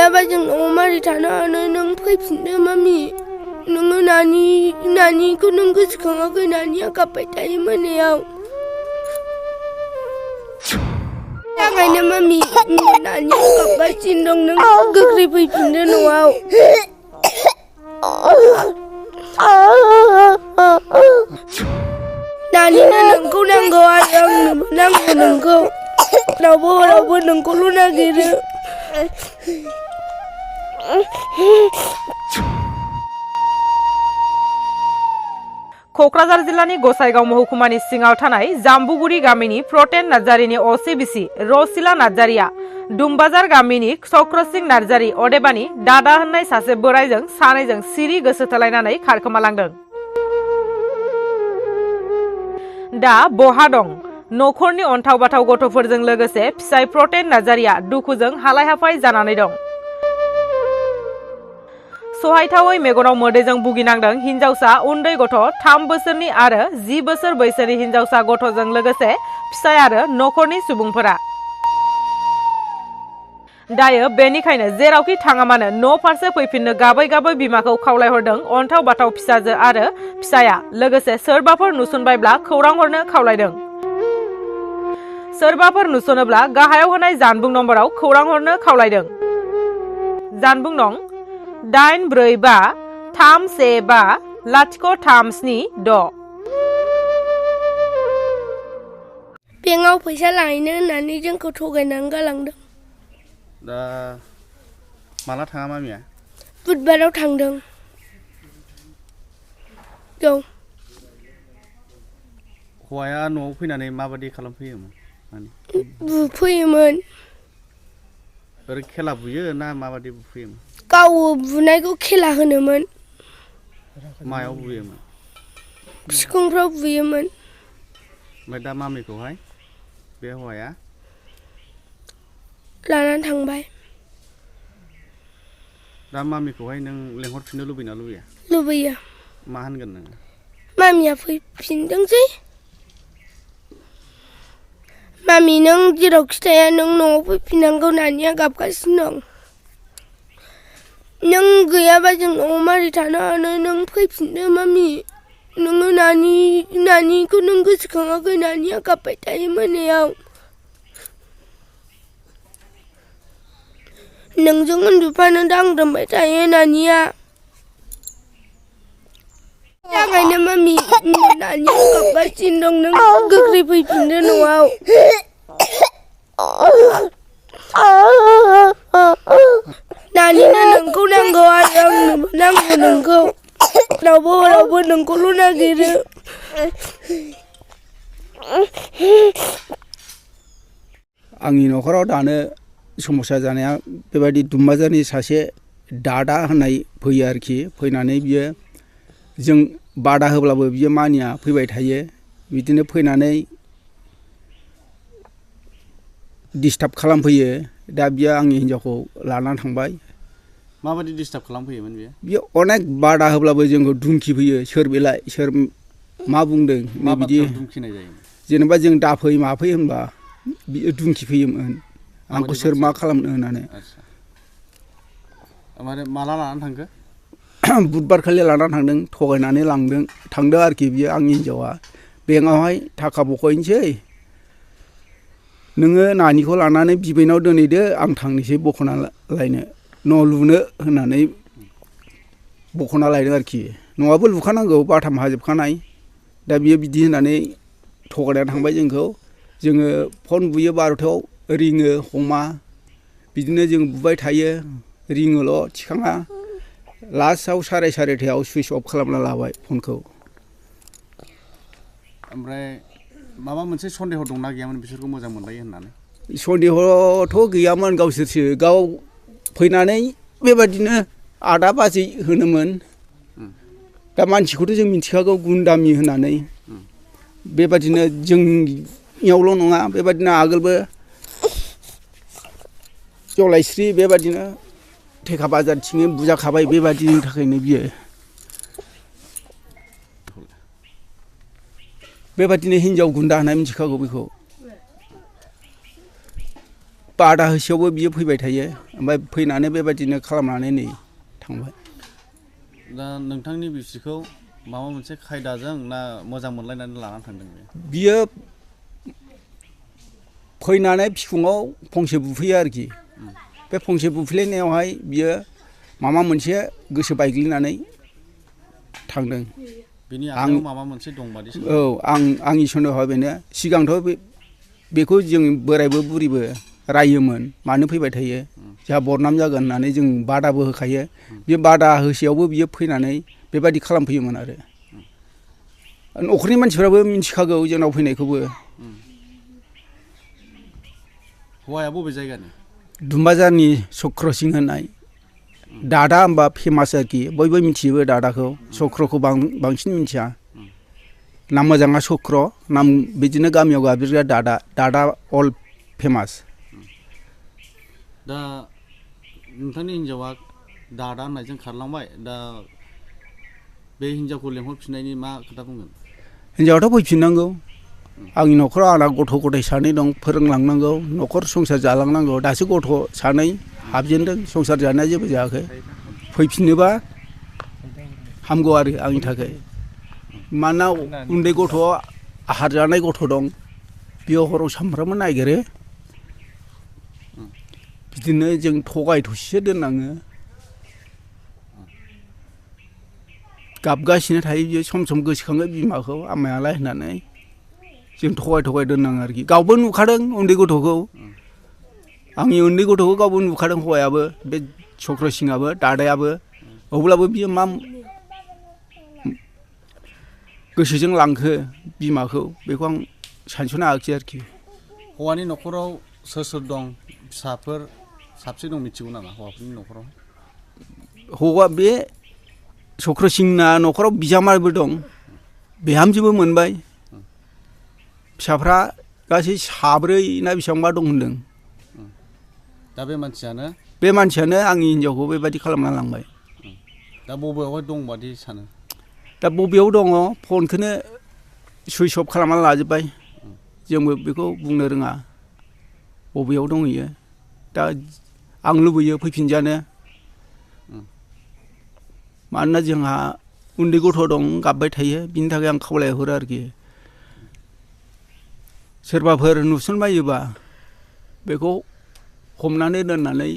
गैयाबा जों न'आव मारै थानो हानो नों फैफिनदो मामि नोङो नानिखौ नों गोसोखाङाखै नानिया गाबबाय थायो मोनायाव थाखायनो मामि नानिया गाबगासिनो दं नों गोख्रै फैफिनदो न'आव नानिनो नोंखौ नांगौ आरो आंनोबो नांगौ नोंखौ रावबो नोंखौल' नागिरो क'क्राझार जिल्लानि गसाइगाव महकुमानि सिङाव थानाय जाम्बुगुरि गामिनि प्रटेन नार्जारिनि असे बिसि रसिला नार्जारिया दुमबाजार गामिनि चक्रसिं नार्जारि अदेबानि दादा होननाय सासे बोराइजों सानैजों सिरि गोसो थोलायनानै खारखोमालांदों। दा बहा दं? न'खरनि अन्थाव बाथाव गथ'फोरजों लोगोसे फिसाय प्रटेन नार्जारिया दुखुजों हालाय हाफाय जानानै दं। सहायथावै मेगनाव मोदैजों भुगिनांदों हिन्जावसा उन्दै गथ' 3 बोसोरनि आरो 10 बोसोर बैसोनि हिन्जावसा गथ'जों लोगोसे फिसाय आरो न'खरनि सुबुंफोरा। दायो बेनिखायनो जेरावखि थाङा मानो न' फारसे फैफिननो गाबै गाबै बिमाखौ खावलायहरदों अन्थाव बाथाव फिसाजो आरो फिसाया लोगोसे सोरबाफोर नुसनबायब्ला खौरां हरनो खावलायदों। सोरबाफोर नुसनोब्ला गाहायाव होनाय जानबुं नम्बराव खौरां हरनो खावलायदों। जानबुं नं 845315037 बेंकआव फैसा लाहैनो होननानै जोंखौ थगायनानै गालांदों। दा माला थाङा मामिया? बुधबाराव थांदों। औ। हौवाया न'आव फैनानै माबादि खालामफैयोमोन? बुफैयोमोन। ओरै खेला बुयो ना माबादि बुफैयोमोन? गाव बुनायखौ खेला होनोमोन। मायाव बुयोमोन? सिखुंफ्राव बुयोमोन। ओमफ्राय दा मामिखौहाय बे हौवाया लानानै थांबाय। दा मामिखौहाय नों लेंहरफिननो लुबैना लुबैया? लुबैयो। मा होनगोन नोङो? मामिया फैफिनदोंसै। मामि नों जेरावखि थाया नों न'आव फैफिननांगौ नानिया गाबगासिनो दं। नों गैयाबा जों न'आव मारै थानो हानो नों फैफिनदो मामि नोङो नानिखौ नों गोसोखाङाखै नानिया गाबबाय थायो मोनायाव नोंजों उन्दुफानो दांग्रोमबाय थायो नानिया थाखायनो मामि नानिया गाबगासिनो दं नों गोख्रै फैफिनदो न'आव नानिनो नोंखौ नांगौ आरो आंनोबो नांगौ नोंखौ रावबो नोंखौल' नागिरो आंनि न'खराव दानो समस्या जानाया बेबायदि दुमबाजारनि सासे दादा होननाय फैयो आरोखि फैनानै बियो जों बादा होब्लाबो बियो मानिया फैबाय थायो बिदिनो फैनानै डिस्टार्ब खालामफैयो दा बियो आंनि हिन्जावखौ लानानै थांबाय। माबादि डिस्टार्ब खालामफैयोमोन बियो? बियो अनेक बादा होब्लाबो जोंखौ धुमखि फैयो सोर बेलाय सोर मा बुंदों मा बिदि धुमखिनाय जायोमोन? जेनेबा जों दाफै माफै होनबा बियो धुमखि फैयोमोन आंखौ सोर मा खालामनो होननानै। ओमफ्राय माला लानानै थांखो? बुधबारखालि लानानै थांदों थगायनानै थांदों आरोखि बियो आंनि हिन्जावा बेंकआवहाय थाखा बख'हैनोसै नोङो नानिखौ लानानै बिबैनाव दोनहैदो आं थांनोसै बख'ना लायनो न' लुनो होननानै बख'ना लायदों आरोखि न'आबो लुखानांगौ बाथाम हाजोबखानाय दा बियो बिदि होननानै थगायनानै थांबाय जोंखौ जोङो फन बुयो 12थायाव रिङो हमा बिदिनो जों बुबाय थायो रिङोल' थिखाङा लास्टआव 4:30 सुइस अफ खालामना लाबाय फनखौ। ओमफ्राय माबा मोनसे सन्देह दंना गैयामोन बिसोरखौ मोजां मोनलायो होननानै? सन्देहथ' गैयामोन गावसोरसो गाव फैनानै बेबादिनो आदा बाजै होनोमोन दा मानसिखौथ' जों मिथिखागौ गुन्दामि होननानै बेबादिनो जोंनियावल' नङा बेबादिनो आगोलबो जलायस्रि बेबादिनो थेखा बाजारथिङै बुजाखाबाय बेबादिनि थाखायनो बियो बेबादिनो हिन्जाव गुन्दा होननानै मिथिखागौ बेखौ बादा होसेयावबो बियो फैबाय थायो ओमफ्राय फैनानै बेबायदिनो खालामनानै नै थांबाय। दा नोंथांनि बिसिखौ माबा मोनसे खायदाजों ना मोजां मोनलायनानै लानानै थांदों बियो फैनानै बिखुङाव फंसे बुफैयो आरोखि बे फंसे बुफैलायनायावहाय बियो माबा मोनसे गोसो बायग्लिनानै थांदों। बिनि आखायाव माबा मोनसे दं बादि औ आंनि सन्देहआ बेनो सिगांथ' बेखौ जों बोरायबो बुरिबो रायोमोन मानो फैबाय थायो जोंहा बदनाम जागोन होननानै जों बादाबो होखायो बे बादा होसेयावबो बियो फैनानै बेबायदि खालामफैयोमोन आरो न'खरनि मानसिफ्राबो मिथिखागौ जोंनाव फैनायखौबो। हौवाया बबे जायगानि? दुम्बाजारनि चक्रसिं होननाय दादा होनबा फेमास आरोखि बयबो मिथियोबो दादाखौ चक्रखौ बांसिन मिथिया नाम मोजाङा चक्र नाम बिदिनो गामियाव गाबज्रिग्रा दादा अल फेमास। दा नोंथांनि हिन्जावा दादा होननायजों खारलांबाय दा बे हिन्जावखौ लेंहरफिननायनि मा खोथा बुंगोन? हिन्जावाथ' फैफिननांगौ आंनि न'खराव आंना गथ' गथाय सानै दं फोरोंलांनांगौ न'खर संसार जालांनांगौ दासो गथ' सानै हाबजेनदों संसार जानाया जेबो जायाखै फैफिननोबा हामगौ आरो आंनि थाखाय मानोना उन्दै गथ' आहार जानाय गथ' दं बियो हराव सामफ्रामबो नागिरो बिदिनो जों थगाय थसिसो दोननाङो गाबगासिनो थायो बियो सम सम गोसोखाङो बिमाखौ आमायालाय होननानै जों थगाय दोननाङो आरोखि गावबो नुखादों उन्दै गथ'खौ आंनि उन्दै गथ'खौ गावबो नुखादों हौवायाबो बे चक्रसिंआबो दादायाबो अब्लाबो बियो मा गोसोजों लांखो बिमाखौ बेखौ आं सानस'नो हायाखिसै आरोखि। हौवानि न'खराव सोर दं फिसाफोर साबसे दं मिथिगौ नामा हौवाफोरनि न'खराव? हौवा बे चक्रसिंना न'खराव बिजामादैबो दं बिहामजोबो मोनबाय फिसाफ्रा गासै साब्रै ना बेसेबांबा दं होनदों। दा बे मानसियानो आंनि हिन्जावखौ बेबायदि खालामना लांबाय। दा बबेयावहाय दं बादि सानो? दा बबेयाव दङ फनखौनो सुइस अफ खालामना लाजोब्बाय जोंबो बेखौ बुंनो रोङा बबेयाव दंहैयो दा आं लुबैयो फैफिनजानो मानोना जोंहा उन्दै गथ' दं गाबबाय थायो बिनि थाखाय आं खावलायहरो आरोखि सोरबाफोर नुसनबायोबा बेखौ हमनानै दोननानै